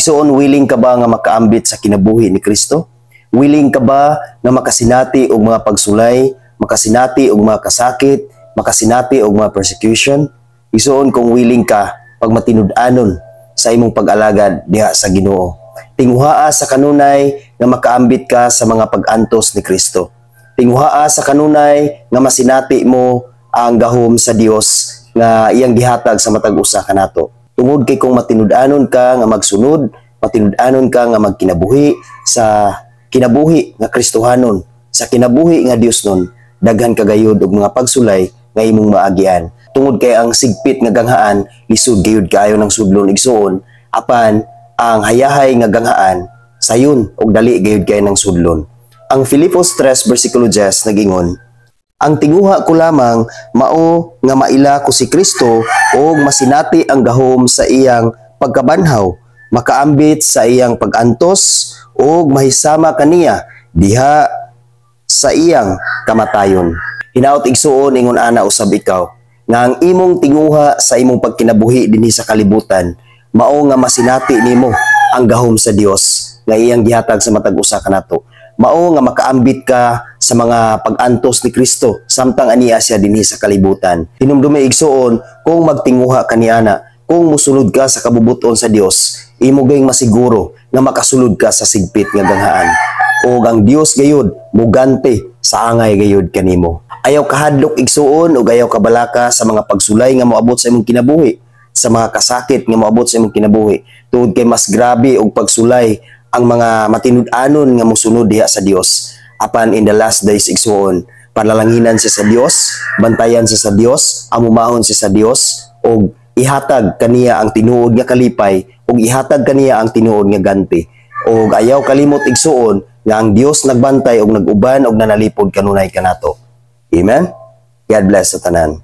Igsuon, willing ka ba nga makaambit sa kinabuhi ni Kristo? Willing ka ba nga makasinati og mga pagsulay, makasinati og mga kasakit, makasinati og mga persecution? Igsuon, kung willing ka, pagmatinud-anon sa imong pag-alagad diha sa Ginoo. Tinguhaa sa kanunay nga makaambit ka sa mga pag-antos ni Kristo. Tinguhaa sa kanunay nga masinati mo ang gahom sa Dios nga iyang gihatag sa matag usa kanato. Tungod kay kung matinud-anon ka nga magsunod, matinud-anon ka nga magkinabuhi sa kinabuhi nga Kristohanon, sa kinabuhi nga Diosnon, daghan ka gayud og mga pagsulay nga imong maagian. Tungod kay ang sigpit nga ganghaan, lisod gayud kaayo ng sudlon, igsuon, apan ang hayahay nga ganghaan sayon og dali gayud kaayo ng sudlon. Ang Filipos 3 versikulo 10 nagingon, "Ang tinguha ko lamang mao nga maila ko si Kristo ug masinati ang gahom sa iyang pagkabanhaw, makaambit sa iyang pagantos ug mahisama kaniya diha sa iyang kamatayon." Hinaot, igsuon, ingon ana usab ikaw nga ang imong tinguha sa imong pagkinabuhi dinhi sa kalibutan mao nga masinati nimo ang gahom sa Dios nga iyang gihatag sa matag usa kanato. Mao nga makaambit ka sa mga pag-antos ni Kristo samtang ania siya dinhi sa kalibutan. Hinumdumi, igsuon, kung magtinguha ka niana, kung musulod ka sa kabubuton sa Dios, imo gayong masiguro nga makasulod ka sa sigpit nga ganghaan. O ang Dios gayud muganti sa angay gayud kanimo. Ayaw kahadlok, igsuon, ug ayaw kabalaka sa mga pagsulay nga moabot sa imong kinabuhi, sa mga kasakit nga moabot sa imong kinabuhi. Tungod kay mas grabe og pagsulay ang mga matinud-anon nga mosunod diha sa Dios. Apan in the last days, igsuon, panalanginan siya sa Dios, bantayan siya sa Dios, amumahon siya sa Dios, ug ihatag kaniya ang tinuod nga kalipay ug ihatag kaniya ang tinuod nga ganti. Ug ayaw kalimot, igsuon, nga ang Dios nagbantay ug nag-uban ug nanalipod kanunay kanato. Amen. God bless sa tanan.